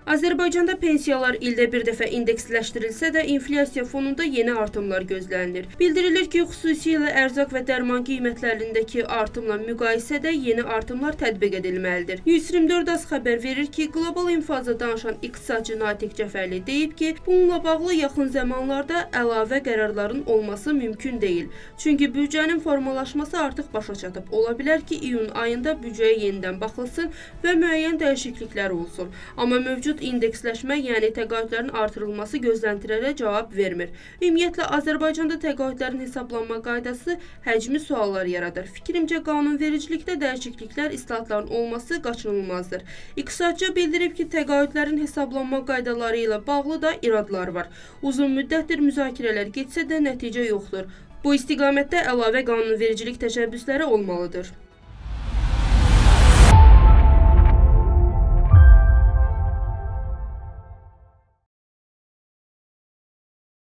Azərbaycanda pensiyalar ildə bir dəfə indeksləşdirilsə də, inflyasiya fonunda yeni artımlar gözlənilir. Bildirilir ki, xüsusilə ərzaq və dərman qiymətlərindəki artımla müqayisədə yeni artımlar tətbiq edilməlidir. 124 Az xəbər verir ki, Qlobal İnfaza danışan iqtisadçı Natiq Cəfərli deyib ki, bununla bağlı yaxın zamanlarda əlavə qərarların olması mümkün deyil. Çünki büdcənin formalaşması artıq başa çatıb. Ola bilər ki, iyun ayında büdcəyə yenidən baxılsın və müəyyən dəyişikliklər olsun. Amma mövcud indeksləşmə, yəni təqaüdlərin artırılması gözləntilərə cavab vermir. Ümumiyyətlə Azərbaycanda təqaüdlərin hesablanma qaydası həcmi suallar yaradır. Fikrimcə qanunvericilikdə dəyişikliklər, islahatların olması qaçınılmazdır. İqtisadçı bildirib ki, təqaüdlərin hesablanma qaydaları ilə bağlı da iradlar var. Uzun müddətdir müzakirələr getsə də nəticə yoxdur. Bu istiqamətdə əlavə qanunvericilik təşəbbüsləri olmalıdır.